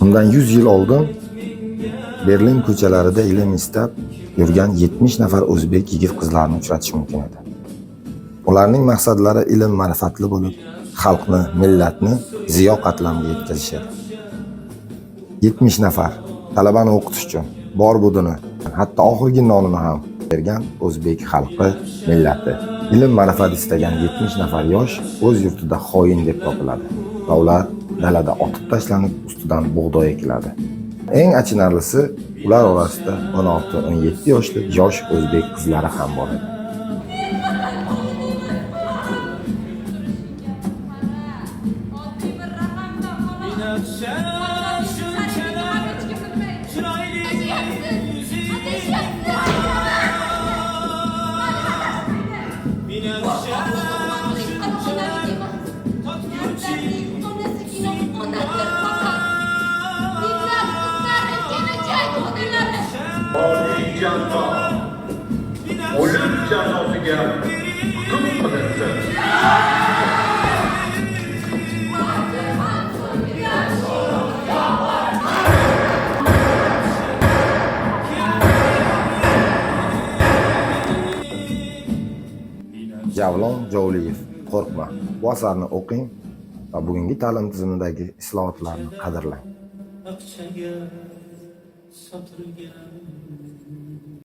Bundan 100 yil oldin Berlin ko'chalarida ilm istab yurgan 70 nafar o'zbek yigit qizlarini uchratish mumkin edi. Ularning maqsadlari ilm ma'rifatli bo'lib, xalqni, millatni ziyo qatlamga yetkazish edi. 70 nafar talabani o'qitish uchun bor budini, hatto oxirgi nonini ham bergan o'zbek xalqi, millati. Ilm ma'rifat istagan 70 nafar yosh o'z yurtida xoin deb topiladi va ular dalada otib tashlanib, ustidan bug'doy ekiladi. Eng achinarlisi, ular orasida 16-17 yoshli yosh o'zbek qizlari ham bor edi. Oliy jazo o'lim jazosiga hukm qilinsin. Javlon Jovliyev, Qo'rqma. Bu asarni o'qing va bugungi ta'lim tizimidagi islohotlarni qadrlang. Aqchaga sotilgan.